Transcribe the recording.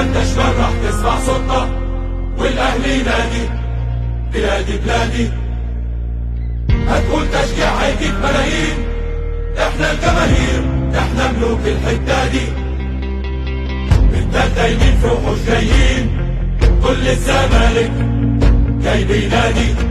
التالتة شمال راح تسمع صوتنا، والاهلي نادي بلادي بلادي. هتقول تشجيع هيجيب ملايين، احنا الجماهير احنا ملوك الحتة دي. التالتة يمين في وحوش جايين، كل الزمالك جاي بينادي.